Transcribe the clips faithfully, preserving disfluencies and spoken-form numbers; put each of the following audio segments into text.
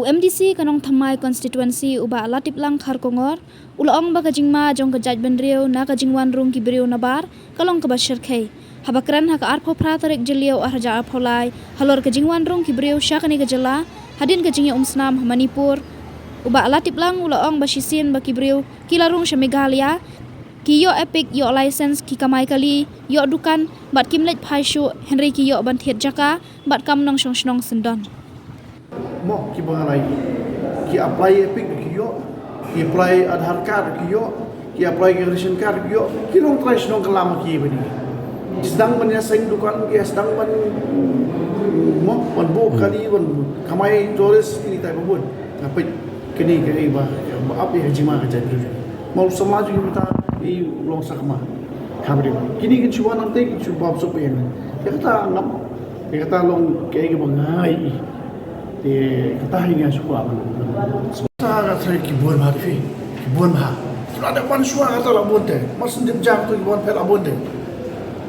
U M D C ka Nongthymmai Constituency, u Bah Latiplang Kharkongor, u la ong ba ka jingma jong ka jaitbynriew na ka jingwan rung ki briew nabar ka long kaba shyrkhei. Haba kren ha ka arphew phra tarik Jylliew arhajar arphew lai halor ka jingwan rung ki briew sha kane ka jylla hadien ka jingïaumsnam ha Manipur, u Bah Latiplang u la ong ba shisien ba ki briew ki la rung sha Meghalaya, ki ïoh EPIC, ïoh license, ki kamai kali, ïoh dukan bad kim leit phai shuh, hynrei ki ïoh ban thied jaka bad kam nongshong shnong syndon. Mo, ki ba ngai, ki apply EPIC ki ïoh, ki apply Aadhaar card ki ïoh, ki apply ki ration card ki ïoh, ki long trai shnong kylla ma ki bani. Ki sdang ban ïa seng dukan, ki sdang ban, mo, ban buh kali, ban kamai tourist, kini tai ba bun. Nga peit kini ka ei ba, ba ap ïa ka jingma ka jaitbynriew. Mo, samla jong kita i long sakma. Khamri. Kini kin shu wan nangta, kin shu bam sop ïa ngi. Ïa kata ngam, ïa kata long ka ei ba ngai. Te kata hi nga shu kwah ban. Sa ka thai ki bun bha te phi. Ki bun bha. Ki la dep wan shuwa kata la bun te. Mar syn dep jam tu ki bun phet la bun te.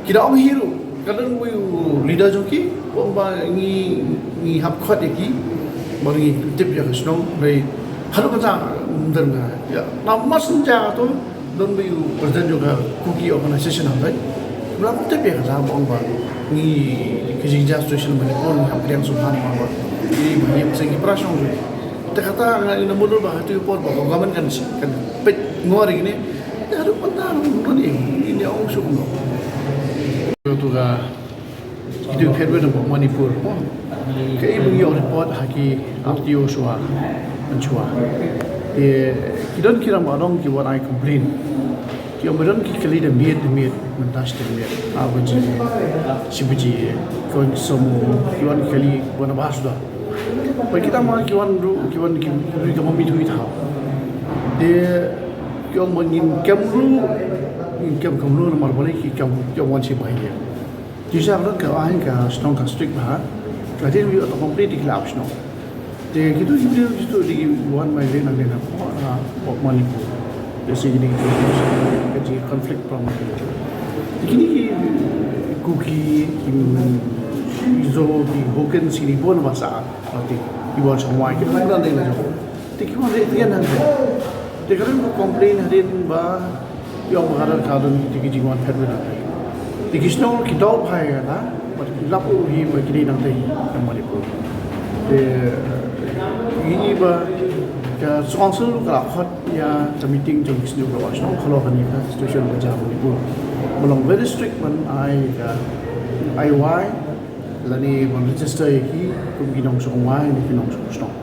Ki da ong hi ruh. Ka don uwei u leader jong ki, u ong ba ngi, ngi hap khot ïa ki. Ba ngi tip ïa ka shnong. Hynrei haduh mynta ym don ka. Ïa, na mar syn jam tu. Don ba ïa u president jong ka Kuki Organization hangtai. Ba la tip ïa kata ba ong ba ngi ka jingjia situation Manipur ngi hap pdiang sngewbha namar ba ngi ba ngi seng ki para shnong ruh. Te kata nga ïa na mudul ba hatu ïa por ba ka government kan kan peit ngor ïa kine. Te haduh mynta ruh don ïa ngi ïa ong shuh kumno. Ïa tu ka Ki tu phet wei na Manipur. Ka i bang ïoh report ha ki R T O shuwa. An shuwa. Te ki don ki rangbah dong ki wan ai complain. Ki ong ba don ki kali da miet da miet, mynta shi da miet. Ar baje, shi baje, ki wan ki somo, ki wan ki kali wan ba suda. Ba kita ma ki wan ruh, ki wan ki ruh ka ma mit hui thaw. Te ki ong ba ngin kem ruh, ngin kem kem ruh namar balei ki kem, ki ong wan shi baje. Ki sha ka ka ai ka shnong ka strict bha. Ka dei wi auto complete ki lap shnong. Te kitu ki briew kitu dei ki wan mai le nang le na ko na ko Manipur. Te si ki dei ki ka ji conflict from Manipur. Te kini ki Kuki, ki Mizo, ki Hokkien si ni bon ba sa. Te ki wan sha mai ki wan dei na jong. Te ki wan dei te nang. Te ka ren ko complain hadien ba Ïa, ba ka don ka don ki jingwan phet wei na. Te ki shnong ki dei phai na, bad ki lap u hi ba ki dei nangta ha Manipur. Te ngi ba ka council ka la khot ïa ka meeting jong ki shnong ka shnong halor kane ka situation ka jia Manipur. Ba long very strict ban ai ka ai wai lane ban register ïa ki kum ki nongshong wai ne ki nongshong shnong.